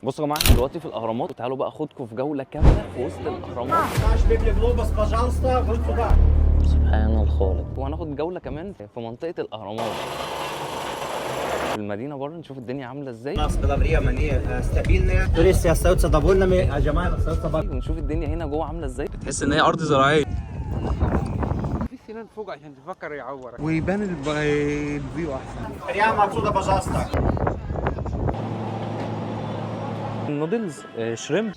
بصوا يا جماعه، احنا دلوقتي في الاهرامات، وتعالوا بقى اخدكم في جولة كاملة في وسط الاهرامات. Наш Библиглобус, пожалуйста, вот сюда. سبحان الخالق. وهناخد جولة كمان في منطقة الاهرامات في المدينة بره، نشوف الدنيا عامله ازاي. У нас было время, они стабильные. Туристы остаются довольными, а جماعة остаются богатыми. ونشوف الدنيا هنا جوه عامله ازاي. تحس ان هي ارض زراعية. في سنان فوق عشان تفكر يعورك. ويبان ال view احسن. Прямо отсюда, пожалуйста. النودلز shrimp.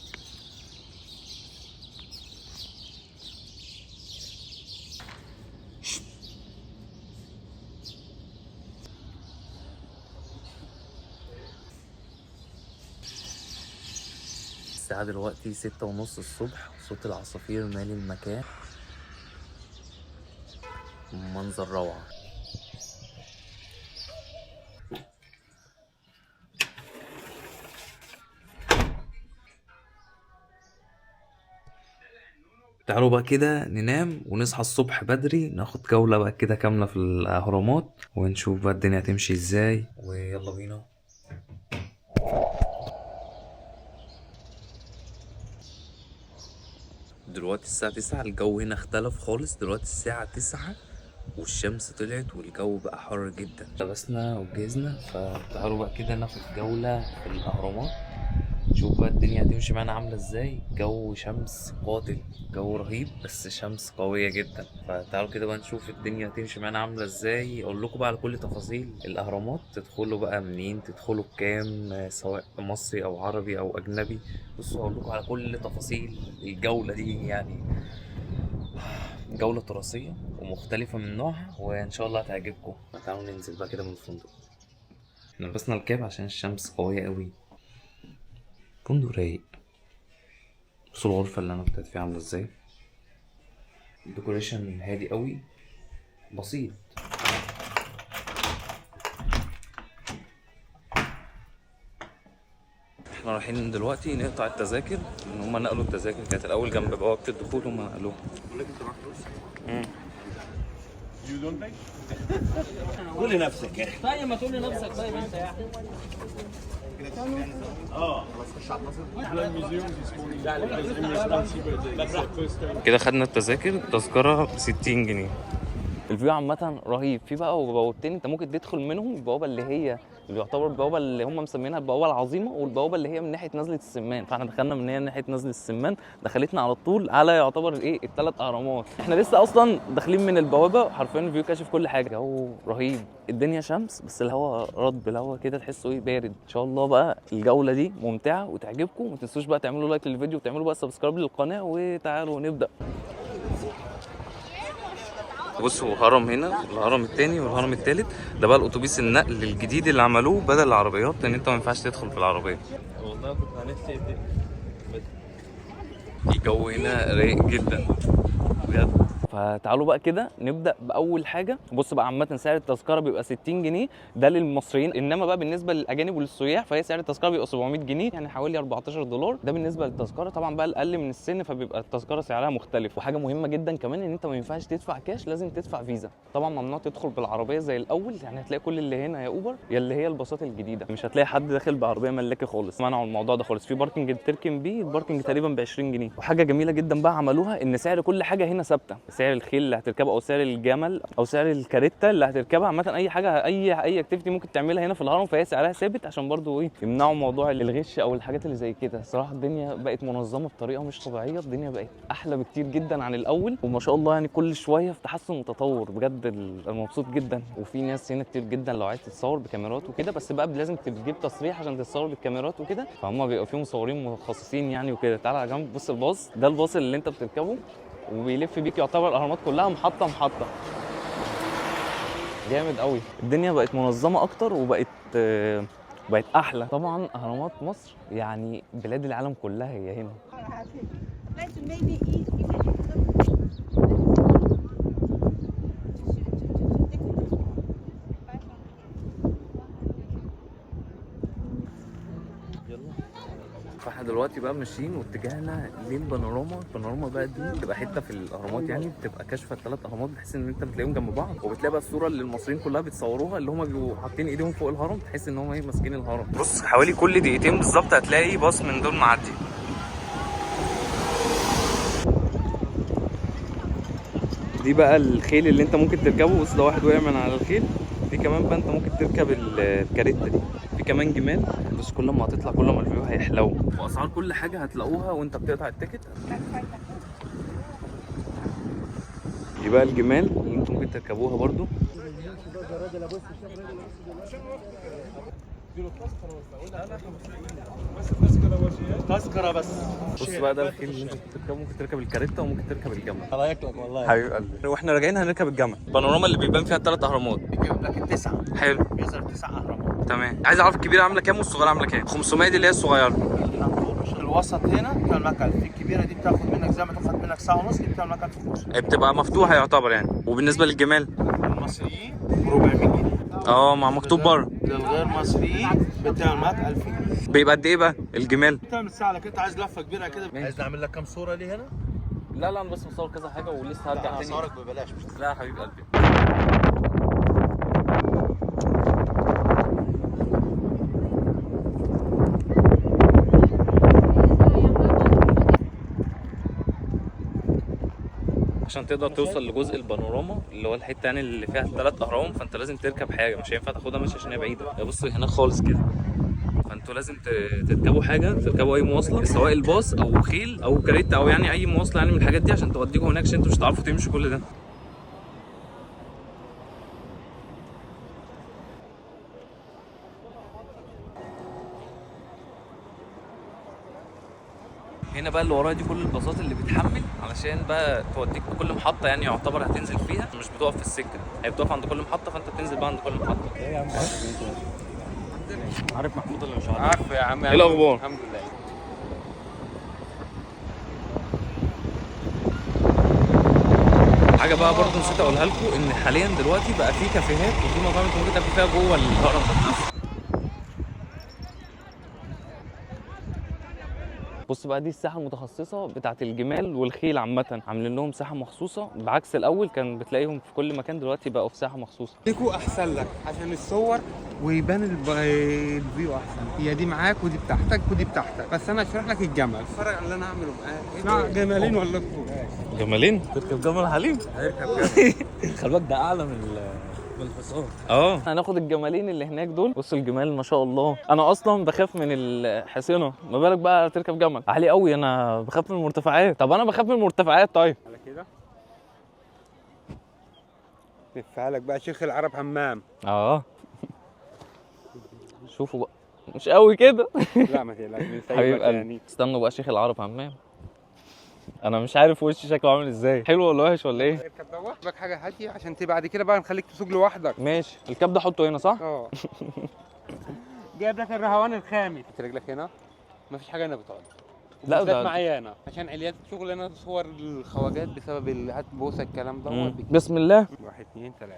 الساعة دلوقتي 6:30 الصبح، صوت العصافير مالي المكان، منظر روعة. تعالوا بقى كده ننام ونصحى الصبح بدري، ناخد جولة بقى كده كاملة في الأهرامات، ونشوف بقى الدنيا هتمشي ازاي. ويلا بينا. دلوقتي الساعة 9، الجو هنا اختلف خالص. دلوقتي الساعة 9 والشمس طلعت والجو بقى حر جدا. لبسنا وجهزنا، فتعالوا بقى كده ناخد جولة في الأهرامات، نشوف بقى الدنيا هتمشي معانا عاملة ازاي. جو شمس قاتل، جو رهيب، بس شمس قوية جدا. فتعالوا كده بقى نشوف الدنيا هتمشي معانا عاملة ازاي. اقول لكم بقى على كل تفاصيل الاهرامات، تدخلوا بقى منين، تدخلوا بكام، سواء مصري او عربي او اجنبي. بصوا اقول لكم على كل تفاصيل الجولة دي، يعني جولة تراثية ومختلفة من نوعها، وان شاء الله هتعجبكم. تعالوا ننزل بقى كده من الفندق. احنا لبسنا الكاب عشان الشمس قوية قوي. فندق رايق. بصوا الغرفة اللي أنا كنت فيها عاملة ازاي. decoration هادي قوي، بسيط. احنا رايحين دلوقتي نقطع التذاكر، ان هم نقلوا التذاكر، كانت الاول جنب بوابة الدخول، هم نقلوها. قول لنفسك يا اخي. طيب ما تقول لنفسك. طيب انت يعني كده خدنا التذاكر، التذكرة ب 60 جنيه. ال view عامة رهيب. في بقى بوابتين انت ممكن تدخل منهم، البوابة اللي هي اللي يعتبر البوابة اللي هم مسمينها البوابة العظيمة، والبوابة اللي هي من ناحية نزلة السمان. فاحنا دخلنا من هي ناحية نزلة السمان، دخلتنا على طول على يعتبر الايه الثلاث اهرامات. احنا لسه اصلا داخلين من البوابة، حرفيا ال view كاشف كل حاجة. جو رهيب، الدنيا شمس بس الهواء رطب، الهواء كده تحسه ايه بارد. ان شاء الله بقى الجولة دي ممتعة وتعجبكم. ما تنسوش بقى تعملوا like للفيديو وتعملوا بقى subscribe للقناة، وتعالوا نبدأ. بصوا هرم هنا، الهرم التاني والهرم التالت. ده بقى الاتوبيس النقل الجديد اللي عملوه بدل العربيات، لان انت ما ينفعش تدخل في العربية. والله كنت هنفسي. الجو هنا رايق جدا بجد. فتعالوا بقى كده نبدا باول حاجة. بص بقى عامة سعر التذكرة بيبقى 60 جنيه ده للمصريين، انما بقى بالنسبة للاجانب وللسياح فهي سعر التذكرة بيبقى 700 جنيه، يعني حوالي 14 دولار. ده بالنسبة للتذكره. طبعا بقى الاقل من السن فبيبقى التذكرة سعرها مختلف. وحاجه مهمة جدا كمان، ان انت ما ينفعش تدفع كاش، لازم تدفع فيزا. طبعا ممنوع تدخل بالعربية زي الاول، يعني هتلاقي كل اللي هنا يا اوبر يا اللي هي الباصات الجديدة، مش هتلاقي حد داخل بعربيه ملاكي خالص. منعوا الموضوع ده خالص. في parking تركن بيه، ال parking تقريبا ب 20 جنيه. وحاجه جميلة جدا بقى عملوها، ان سعر كل حاجة هنا ثابتة، سعر الخيل اللي هتركبه او سعر الجمل او سعر الكاريتا اللي هتركبها، عامة اي حاجة اي activity ممكن تعملها هنا في الهرم فهي سعرها ثابت، عشان برضو ايه يمنعوا موضوع الغش او الحاجات اللي زي كده. صراحة الدنيا بقت منظمة بطريقة مش طبيعية، الدنيا بقت احلى بكتير جدا عن الاول، وما شاء الله يعني كل شوية في تحسن وتطور بجد. انا مبسوط جدا. وفي ناس هنا كتير جدا لو عايز تتصور بكاميرات وكده، بس بقى لازم تجيب تصريح عشان تتصور بالكاميرات وكده، فهم بيبقى فيهم مصورين متخصصين يعني وكده. تعالى على جنب، بص الباص ده، الباص اللي انت بتركبه وبيلف بيك يعتبر الاهرامات كلها محطة محطة. جامد قوي. الدنيا بقت منظمة اكتر وبقت بقت احلى. طبعا اهرامات مصر يعني بلاد العالم كلها هي هنا. Like to maybe eat, you can look. To take it. 500. يلا. فاحنا دلوقتي بقى ماشيين واتجاهنا للبانوراما. البانوراما بقى دي بتبقى حتة في الاهرامات، يعني بتبقى كاشفة الثلاث اهرامات بحيث ان انت بتلاقيهم جنب بعض، وبتلاقي بقى الصورة اللي المصريين كلها بيتصوروها اللي هم بيبقوا حاطين ايديهم فوق الهرم، تحس ان هم ايه ماسكين الهرم. بص حوالي كل دقيقتين بالظبط هتلاقي باص من دول معدي. دي بقى الخيل اللي انت ممكن تركبه. بص ده واحد وقع من على الخيل. في كمان بقى انت ممكن تركب الكاريتا دي. في كمان جمال. بص كل ما هتطلع كل ما ال view هيحلو. واسعار كل حاجة هتلاقوها وانت بتقطع ال ticket. دي بقى الجمال اللي انتم ممكن تركبوها برضو. تذكره بس. بص بقى ده الخيل اللي انت بتركبه، ممكن تركب الكاريتا وممكن تركب الجمل. الله ياكلك والله. حبيب قلبي. واحنا راجعين هنركب الجمل. البانوراما اللي بيبان فيها الثلاث اهرامات. بيجيب لك التسعة. حلو. بيظهر 9 اهرامات. تمام. عايز اعرف الكبيرة عامله كام والصغيرة عامله كام؟ 500 دي اللي هي الصغيرة. الوسط هنا بتعمل معاك 1000. الكبيرة دي بتاخد منك زي ما تاخد منك ساعة ونص، دي بتعمل معاك 1500. بتبقى مفتوحة يعتبر يعني. وبالنسبة للجمال؟ المصريين 400 جنيه. مع مكتوب بره. للغير مصريين بتعمل معاك 1000 جنيه. بيبقى قد ايه بقى الجمال؟ بتعمل ساعة لك انت عايز لفه كبيرة كده. عايز نعمل لك كام صوره ليه هنا؟ لا لا انا بس مصور كذا حاجة ولسه هرجع تاني. صورك ببلاش مش لا يا حبيب قلبي. عشان تقدر توصل لجزء البانوراما اللي هو الحتة يعني اللي فيها الثلاث اهرام، فانت لازم تركب حاجة، مش هينفع تاخدها ماشي عشان هي بعيدة. بص هناك خالص كده، فانتوا لازم تركبوا حاجة، تركبوا اي مواصلة، سواء الباص او خيل او كاريتا او يعني اي مواصلة يعني من الحاجات دي عشان توديكوا هناك، عشان انتوا مش هتعرفوا تمشوا كل ده. هنا بقى اللي ورايا دي كل الباصات اللي بتحمل علشان بقى توديك بكل محطة يعني يعتبر هتنزل فيها، مش بتقف في السكة، هي بتقف عند كل محطة، فانت بتنزل بقى عند كل محطة. ايه يا عم عارف محمود ولا مش عارف؟ عارفه يا عم. ايه الاخبار؟ الحمد لله. حاجة بقى برضه نسيت اقولها لكم، ان حاليا دلوقتي بقى في كافيهات وفي مطاعم انتوا ممكن تاكلوا فيها جوه الهرم ذات نفسه. بص بقى دي الساحة المتخصصة بتاعه الجمال والخيل عامة، عاملين لهم ساحة مخصوصة بعكس الاول كان بتلاقيهم في كل مكان، دلوقتي بقوا في ساحة مخصوصة. ليكو احسن لك عشان الصور ويبان ال view احسن. هي دي معاك ودي بتاعتك ودي بتاعتك، بس انا اشرح لك الجمل. اتفرج على اللي انا هعمله معاك. مع جمالين ولا اكتر؟ جمالين؟ تركب جمل حليم؟ هيركب جمل. خلي بالك ده اعلى من الحصان. هناخد الجمالين اللي هناك دول. بصوا الجمال ما شاء الله. انا اصلا بخاف من الحصينه، ما بالك بقى تركب جمل عالي قوي. انا بخاف من المرتفعات. طب انا بخاف من المرتفعات. طيب على كده لفها لك بقى شيخ العرب همام. شوفوا بقى مش قوي كده. لا ما تقلقش حبيب قلبي. استنوا بقى شيخ العرب همام. انا مش عارف وشي شكله عامل ازاي، حلو ولا وحش ولا ايه؟ اركب دوت لك حاجة هادية عشان تبقى بعد كده بقى نخليك تسوق لوحدك. ماشي. الكاب ده حطه هنا صح؟ جايب لك الرهوان الخامس. رجلك هنا مفيش حاجة هنا بتقعد. لا ده معايا انا عشان عليات شغل انا صور الخواجات بسبب هات بوسه الكلام ده. بسم الله. 1 2 3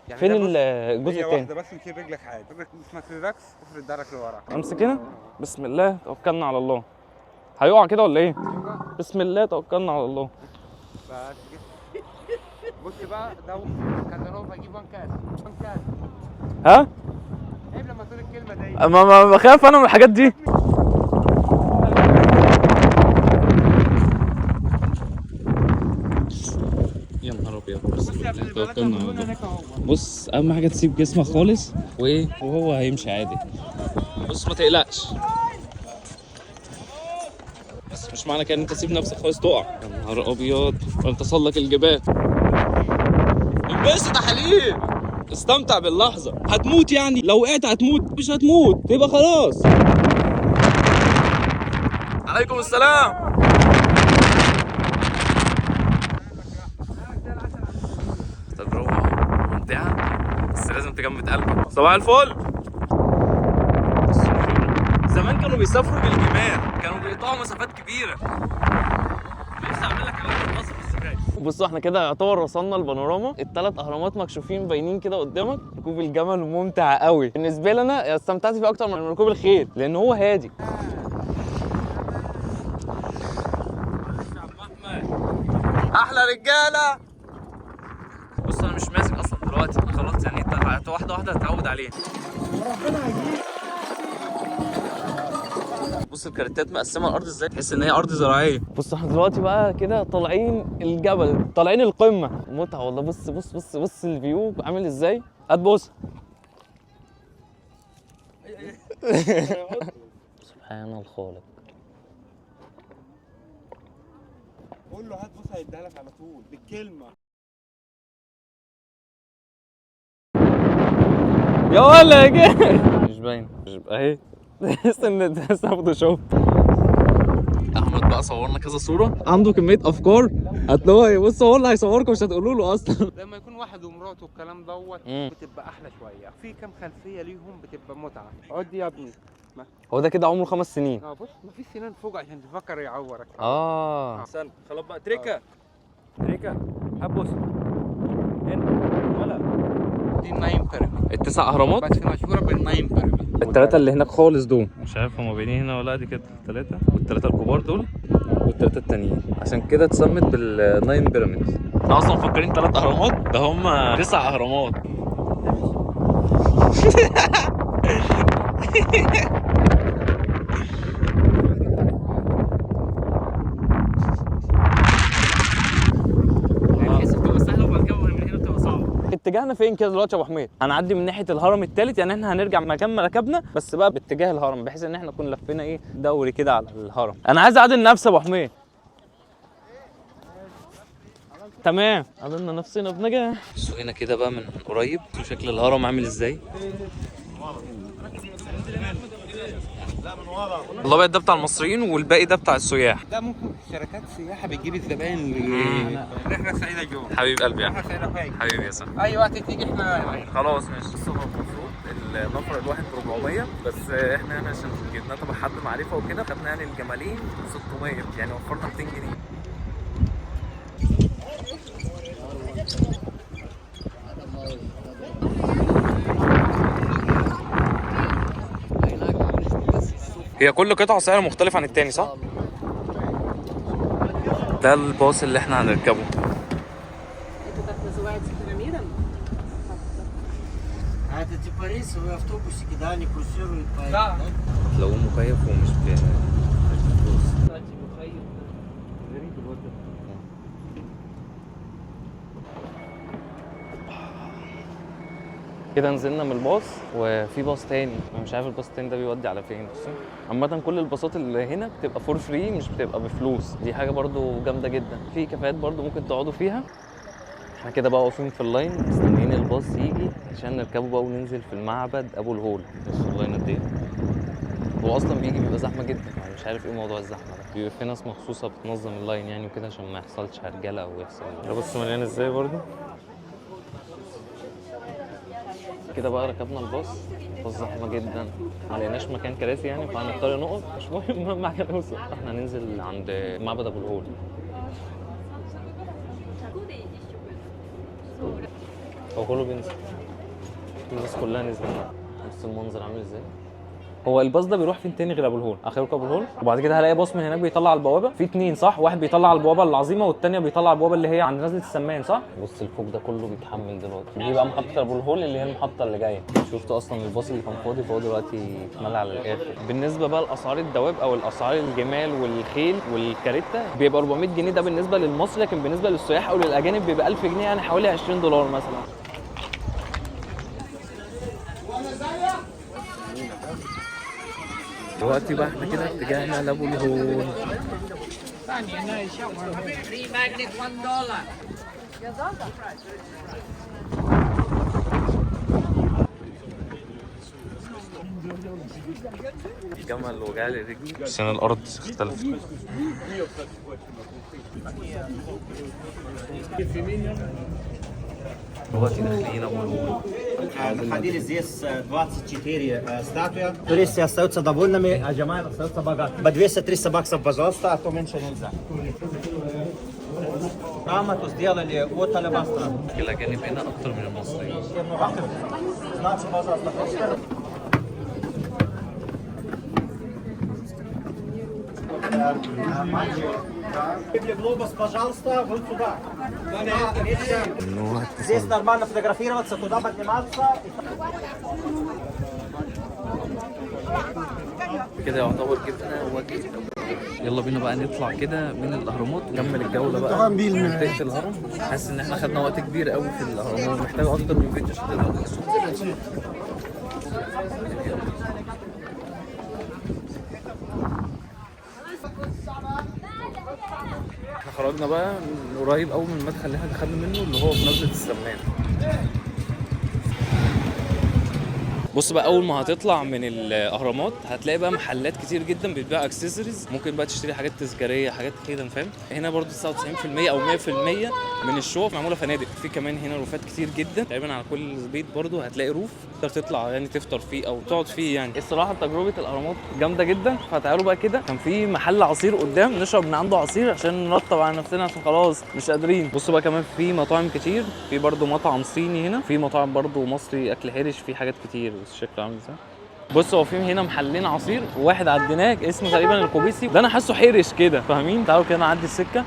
يعني فين الجزء الثاني؟ واحدة بس، نشيل رجلك عادي، اسمك relax، افرد ظهرك لورا. امسك هنا. بسم الله توكلنا على الله. هيقع كده ولا ايه؟ بسم الله توكلنا على الله. بس كده. بص بقى ده كازانوفا جيب 1 كاس 1 كاس. ها؟ عيب لما تقول الكلمة دي. ما بخاف انا من الحاجات دي. يا نهار ابيض. بسم الله توكلنا على الله. بص اهم حاجة تسيب جسمك خالص وايه وهو هيمشي عادي. بص ما تقلقش، بس مش معنى كده ان انت تسيب نفسك خالص تقع. يا نهار ابيض، انت تسلق الجبال. انبسط يا حليم، استمتع باللحظة. هتموت يعني لو وقعت هتموت، مش هتموت يبقى خلاص. عليكم السلام. تجربه ممتعة بس لازم تجمد قلبك. صباح الفل. زمان كانوا بيسافروا بالجمال، كانوا بيقطعوا مسافات كبيرة. نفسي اعمل لك اعلان مصر بس خايف. بصوا احنا كده يعتبر وصلنا البانوراما، الثلاث اهرامات مكشوفين باينين كده قدامك. ركوب الجمل ممتع قوي بالنسبة لي، انا استمتعت فيه اكتر من ركوب الخيل لان هو هادي. احلى رجاله. بص انا مش ماسك اصلا دلوقتي، انا خلاص يعني انت واحدة واحدة هتعود عليه. بص الكارتات مقسمة الارض ازاي، تحس ان هي ارض زراعية. بص احنا دلوقتي بقى كده طالعين الجبل، طالعين القمه، متعه والله. بص بص بص بص ال view عامل ازاي. هات بص. سبحان الخالق. قول له هات بص هيديها لك على طول بالكلمة. يا ولا يا جاي مش باين، مش اهي. تحس ان تحس فوتوشوب. احمد بقى صورنا كذا صوره، عنده كمية افكار هتلاقوه. بص هو اللي هيصوركم مش هتقولوا له اصلا. لما يكون واحد ومراته والكلام دوت بتبقى احلى شوية، في كام خلفية ليهم بتبقى متعه. عد يا ابني. هو ده كده عمره 5 سنين. بص مفيش سنان فوق عشان تفكر يعورك. استنى خلاص بقى. تريكا تريكا هبص هنا ولا دي ال nine pyramid، التسع اهرامات بس مشهورة بال nine pyramid. الثلاثة اللي هناك خالص دول مش عارف هما باينين هنا ولا. دي كده الثلاثة، والثلاثة الكبار دول، والثلاثة التانيين، عشان كده اتسمت بال nine pyramid. احنا اصلا مفكرين 3 اهرامات، ده هما 9 اهرامات. اتجاهنا فين كده دلوقتي يا ابو حميد؟ هنعدي من ناحية الهرم الثالث، يعني احنا هنرجع مكان ما ركبنا بس بقى باتجاه الهرم، بحيث ان احنا نكون لفينا ايه دوري كده على الهرم. انا عايز اعدل نفسي يا ابو حميد. تمام، عدلنا نفسنا بنجاح. بصوا هنا كده بقى من قريب شكل الهرم عامل ازاي. الابيض ده بتاع المصريين والباقي ده بتاع السياح. ده ممكن شركات سياحة بتجيب الزباين. رحله سعيدة جوه. حبيب قلبي يا رحله سعيدة فايق. حبيبي يا سلام. اي وقت تيجي احنا خلاص ماشي. بص هو المفروض النفر الواحد ب 400، بس احنا هنا عشان جبنا تبع حد معرفة وكده خدنا يعني الجمالين 600، يعني وفرنا 200 جنيه. هي كل قطعة سعر مختلف عن التاني صح؟ ده الباص اللي احنا هنركبه. Это так называется пирамида? А это типа рейсовые автобусики, да, они курсируют по Да. تلاقوه مكيف ومش بفلوس. كده نزلنا من الباص وفي باص تاني، انا مش عارف الباص التاني ده بيودي على فين. بس عامة كل الباصات اللي هنا بتبقى for free، مش بتبقى بفلوس، دي حاجة برضو جامدة جدا. في كافيهات برضو ممكن تقعدوا فيها. احنا كده بقى واقفين في ال line مستنيين الباص يجي عشان نركبه بقى وننزل في المعبد ابو الهول. بصوا ال line قد ايه، هو اصلا بيجي بيبقى زحمة جدا، يعني مش عارف ايه موضوع الزحمة ده. بيبقى في ناس مخصوصة بتنظم ال line يعني وكده عشان ما يحصلش هرجله او يحصل. بص مليان ازاي برضو. كده بقى ركبنا الباص، الباص زحمة جدا، ما لقيناش مكان كراسي يعني، فهنضطر نقف. مش مهم، اهم حاجة نوصل. احنا هننزل عند معبد ابو الهول. هو كله بينزل، الناس كلها نزلت. بص المنظر عامل ازاي. هو الباص ده بيروح فين تاني غير ابو الهول؟ اخركم ابو الهول، وبعد كده هلاقي باص من هناك بيطلع على البوابة. في اتنين صح؟ واحد بيطلع على البوابة العظيمة والتانية بيطلع على البوابة اللي هي عند نزله السمان صح؟ بص الفوق ده كله بيتحمل دلوقتي. دي بقى محطة ابو الهول اللي هي المحطة اللي جاية. شفت اصلا الباص اللي كان فاضي فهو دلوقتي اتملى على الاخر. بالنسبة بقى لاسعار الدواب او الاسعار الجمال والخيل والكاريتا بيبقى 400 جنيه ده بالنسبة للمصري، لكن بالنسبة للسياح او للاجانب بيبقى 1000 جنيه، يعني حوالي 20 دولار مثلا. دلوقتي بقى احنا كده اتجاهنا لابو الهول. الجمل وجع لي رجلي عشان الارض اختلفت. دلوقتي داخلين ابو الهول. Находили здесь 24 статуя. Туристы остаются довольными, а джамаи остаются богатыми. По 200-300 баксов, пожалуйста, а то меньше нельзя. Грамоту сделали от алебастра. الاجانب هنا اكتر من المصريين. 15, пожалуйста. Глобус, пожалуйста, вот сюда. Здесь нормально фотографироваться, туда подниматься. كده يعتبر جبنا وجبة. يلا بينا بقى نطلع كده من الاهرامات نكمل الجولة بقى في منطقة الهرم. حاسس ان احنا خدنا وقت كبير قوي في الاهرامات، محتاج اكتر من فيديو عشان تقدر. احنا خرجنا بقى من قريب قوي من المدخل اللي احنا دخلنا منه اللي هو في نزله السمان. بص بقى، اول ما هتطلع من الاهرامات هتلاقي بقى محلات كتير جدا بتبيع اكسسوارز، ممكن بقى تشتري حاجات تذكارية، حاجات كده فاهم. هنا برضو 99% او 100% من الشقق معمولة فنادق. في كمان هنا روفات كتير جدا، تقريبا على كل بيت برضو هتلاقي roof تقدر تطلع يعني تفطر فيه او تقعد فيه. يعني الصراحة تجربه الاهرامات جامدة جدا. فتعالوا بقى كده، كان في محل عصير قدام نشرب من عنده عصير عشان نرطب على نفسنا عشان خلاص مش قادرين. بصوا بقى كمان في مطاعم كتير، في برضو مطعم صيني هنا، في مطاعم برضو مصري اكل حرش، في حاجات كتير. بس شكله عامل ازاي؟ بص هو في هنا محلين عصير، وواحد عديناه اسمه تقريبا القبيسي، ده انا حاسه حرش كده فاهمين. تعالوا كده نعدي السكة.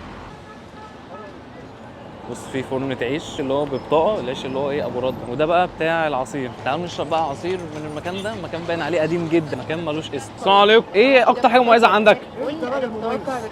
بص في فرن عيش اللي هو ببطاقه، العيش اللي هو ايه ابو رده، وده بقى بتاع العصير. تعالوا نشرب بقى عصير من المكان ده، مكان باين عليه قديم جدا، مكان ملوش اسم. السلام عليكم، ايه اكتر حاجة مميزة عندك؟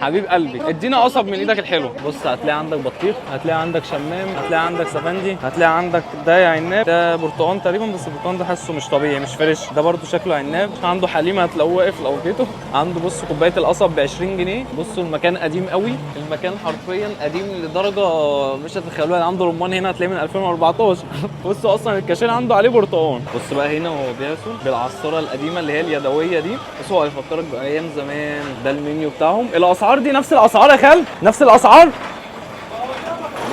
حبيب قلبي ادينا قصب من ايدك الحلوة. بص هتلاقي عندك بطيخ، هتلاقي عندك شمام، هتلاقي عندك سفندي، هتلاقي عندك ده يا عناب، ده برتقان تقريبا، بس البرتقان ده حاسه مش طبيعي مش fresh، ده برده شكله عناب. عنده حليمة هتلاقوه واقف لو جيته. عنده بص كوباية القصب ب 20 جنيه. بصوا المكان قديم قوي، المكان حرفيا قديم لدرجة مش هتتخيلوها. عنده رمان هنا هتلاقيه من 2014. بصوا اصلا الكاشير عنده عليه برتقان. بص بقى هنا وهو بيعصر بالعصاره القديمة اللي هي اليدوية دي. بص هو هيفكرك بايام زمان. ده المنيو بتاعهم. الاسعار دي نفس الاسعار يا خال، نفس الاسعار.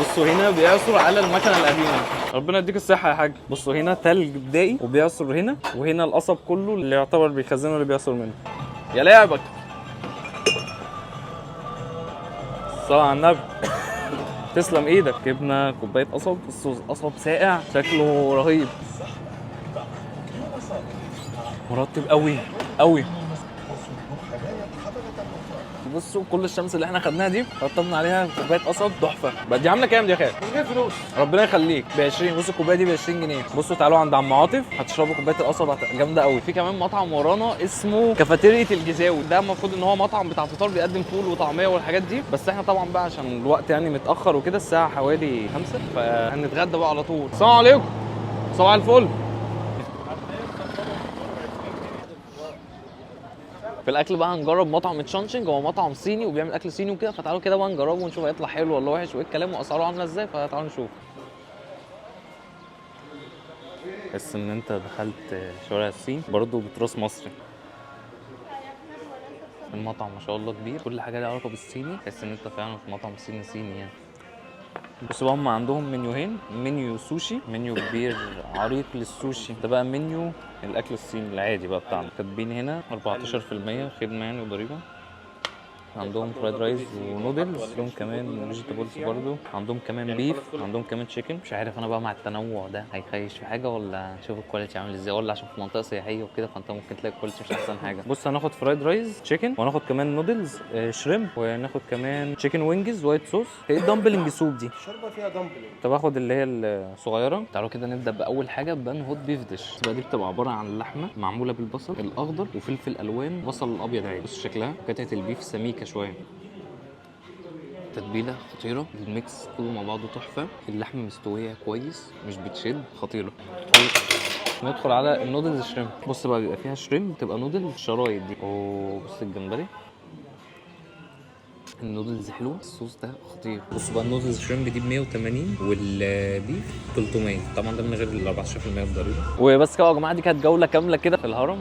بصوا هنا بيعصر على المكنه القديمة، ربنا يديك الصحة يا حاج. بصوا هنا تلج بدائي وبيعصر هنا، وهنا القصب كله اللي يعتبر بيخزنه اللي بيعصر منه. يا لعبك، الصلاة على النبي. تسلم ايدك. جبنا كوباية قصب، بصوا قصب ساقع شكله رهيب، مرطب قوي قوي. بصوا كل الشمس اللي احنا خدناها دي رطبنا عليها كوباية قصب تحفة. بقى دي عامله كام دي يا خالد؟ من غير فلوس، ربنا يخليك. ب 20. بصوا الكوباية دي ب 20 جنيه. بصوا تعالوا عند عم عاطف هتشربوا كوباية القصب جامدة قوي. في كمان مطعم ورانا اسمه كافيتيريا الجيزاوي، ده المفروض ان هو مطعم بتاع فطار بيقدم فول وطعميه والحاجات دي، بس احنا طبعا بقى عشان الوقت يعني متاخر وكده، الساعة حوالي 5، فهنتغدى بقى على طول. السلام عليكم، صباح الفل. في الاكل بقى هنجرب مطعم تشانشنج، هو مطعم صيني وبيعمل اكل صيني وكده، فتعالوا كده بقى نجربه ونشوف هيطلع حلو ولا وحش وايه الكلام واسعاره عامله ازاي، فتعالوا نشوف. تحس ان انت دخلت شوارع الصين برضه بتراث مصري. المطعم ما شاء الله كبير، كل حاجة ليها علاقة بالصيني، تحس ان انت فعلا في مطعم صيني صيني يعني. بصوا بقى هم عندهم منيوهين، منيو سوشي، منيو كبير عريق للسوشي، ده بقى منيو الاكل الصيني العادي بقى بتاعنا. كاتبين هنا 14% خدمة يعني وضريبه. عندهم fried rice و noodles، عندهم كمان vegetables برضو، عندهم كمان beef، عندهم كمان chicken. مش عارف انا بقى مع التنوع ده هيخيش في حاجة ولا نشوف ال quality عامل ازاي، ولا عشان في منطقة سياحية وكده فانت ممكن تلاقي ال quality مش احسن حاجة. بص هناخد fried rice chicken، وهناخد كمان noodles shrimp، وناخد كمان chicken wings white sauce. ايه ال dumpling soup دي؟ شوربة فيها dumpling. طب اخد اللي هي الصغيرة. تعالوا كده نبدا باول حاجة، bun hot beef dish. بقى دي بتبقى عبارة عن لحمه معمولة بالبصل الاخضر وفلفل الوان، بصل الابيض عادي. بص شكلها، قطعه ال beef سميكة شوية، تتبيله خطيرة، ال mix كله مع بعضه تحفة، اللحمة مستوية كويس مش بتشد، خطيرة. ندخل على ال noodles shrimp. بص بقى بيبقى فيها shrimp، تبقى نودلز الشرايط دي. اوه بص الجمبري، النودلز حلوة، الصوص ده خطير. بصوا بقى ال noodles shrimp دي ب 180 وال beef 300، طبعا ده من غير ال 14% الضريبة. وبس كده يا جماعة، دي كانت جولة كاملة كده في الهرم.